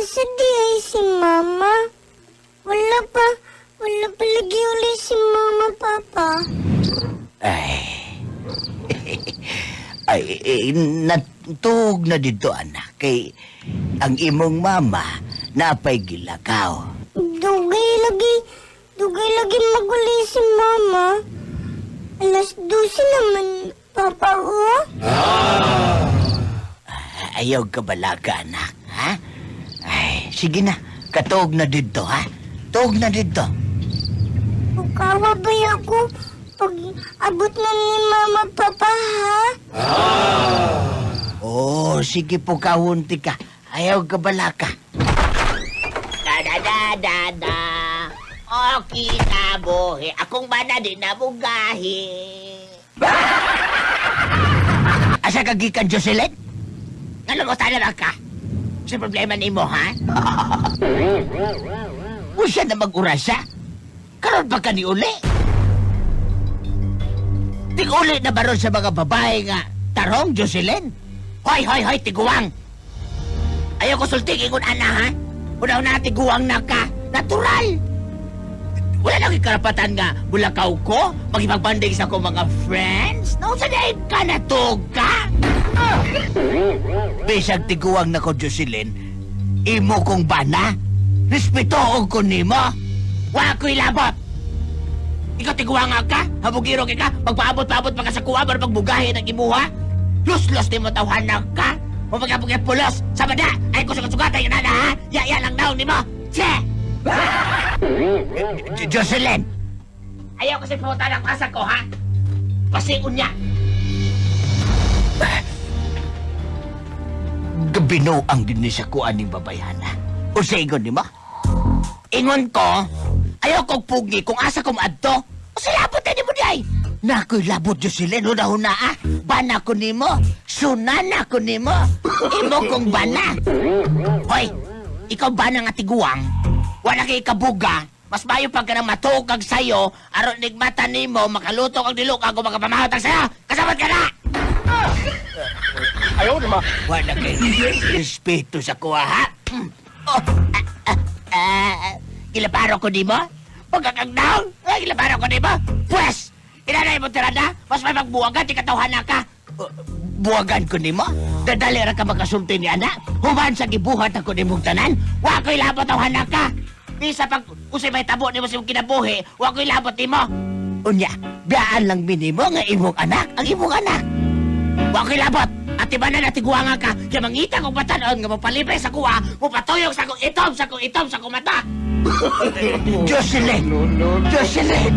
Asa di ay si Mama? Wala pa, wala pa lagi uli si Mama, Papa. Ay. Ay, eh, natuog na dito, anak. Kay ang imong mama napay gilakaw. Dugay lagi, dugay lagi maguli si Mama. 12:00 naman, Papa, oh. Ayaw ka balaga, anak, ha? Ay, sige na. Katuog na dito, ha? Tuog na dito. Bukawa ba ako pag abot na ni Mama, Papa, ha? Oh, sige po, kawunti ka. Ayaw ka balaka. Da da da da da. Okay na buhi. Akong bana di na bugahi. Asa ka gikan, Jocelyn? Nga mo na ka? Sa problema nimo, ha? Usa na mag-urasa? Karon pa ka ni uli? Tig-uli na baron sa mga babae nga tarong, Jocelyn? Hoy, hoy, hoy, tiguang! Ayaw ko sulti, ingon ana, ha? Una-una, tiguang na ka. Natural! Wala nang karapatan nga bulakaw ko, makipagbanding sa akong mga friends. No, sa daig ka na ka! Bisag tiguang na ko, Jocelyn, imo kong bana, respeto ko nimo. Wa ko'y labot! Ikaw tiguang nga ka, habugiro kay ka, magpaabot-paabot pa ka sa kuha, para pagbugahin ang imuha. Luslos ni mo tawhanan ka. Mapagapag pulos, sa bada, ay kusugat-sugat ay nana ha, ya-ya lang daw ni mo. Che! Jocelyn! Ayaw kasi pumunta ng kasa ko, ha? Pasingon niya. Gabino ang din sa kuan ning babayhana. O sa ingon ni mo? Ingon ko, ayaw kong pugi kung asa ko maadto. O sa labot ni mo di ay. Nakoy labot, Jocelyn, huna-huna ah. Bana ko nimo, sunana ko nimo. Imo kong bana. Hoy, ikaw bana nga tiguang? Wala kay kabuga. Mas mayo pag ka nang matuog sayo, aron nigmata nimo, makaluto kag dilo kag makapamahot ang sayo. Kasabot ka na! Ayaw na ma. Wala kay respeto sa kuha, ha? Mm. Oh, ah, ah, ah, gilaparo ko di mo? Pagkakagdaw, ah, gilaparo ko di mo? Pwes, inanay mo tirada, mas may magbuwagan, di katawhana ka. Buwagan ko nimo? Dadali ra ka makasulti ni ana? Human sa gibuhat ako nimong tanan? Wa ko'y labot tawhana ka. Di sa pag usay may tabo nimo sa imong kinabuhi, wa ko'y labot nimo. Unya, biyaan lang minimo nga imong anak, ang imong anak. Wa ko'y labot. At iba na natiguanga ka, kaya mangita kong batanon nga mapalipay sa kuha, mapatuyok sa kong itom, sa kong itom, sa kong mata. Jocelyn! No, no, no. Jocelyn!